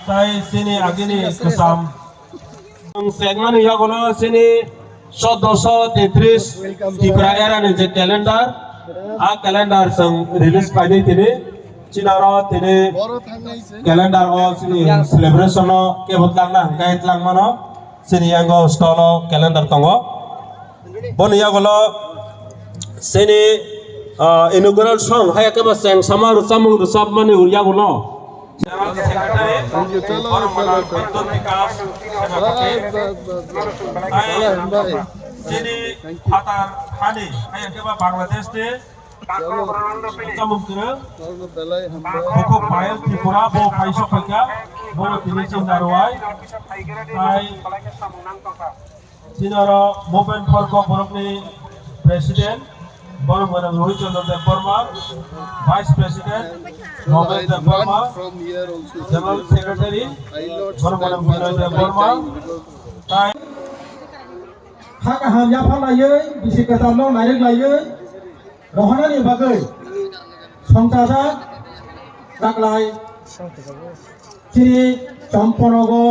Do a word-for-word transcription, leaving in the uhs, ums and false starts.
Tai chini agini kwcham. Ang segmani yagono chini sodosho tetris Tripura era ni je calendar, a calendar chwng release paidi tini. Chinaro tini calendar o chini celebration o kebo tlangna hwnkhe tlangmano. Chini yango stall o calendar tongo. Boni yagulo chini, ah, inaugural song hai khe ba cheng sama rwchapmung rwchapmani yagulo. General Secretary, Bormana Bidhyut Bikas Senapati. Chini phatar hani hai khe ba Bangladesh ni Chamung kwrwng, bukhuk Payal Tripura, bo paisok phaikha, bono tini chwng narwai. Tai chinaro Movement for Kokborok ni President, bono mwnang Rohit Chandra Debbarma, Vice President, Mohammed Debbarma, General Secretary, bono mwnang Binoy Debbarma. Tai ha kaham yapha laiwi, bisi kwcham no nairwk laiwi, rohornani bagwi songchajak taklai chini Chomponogo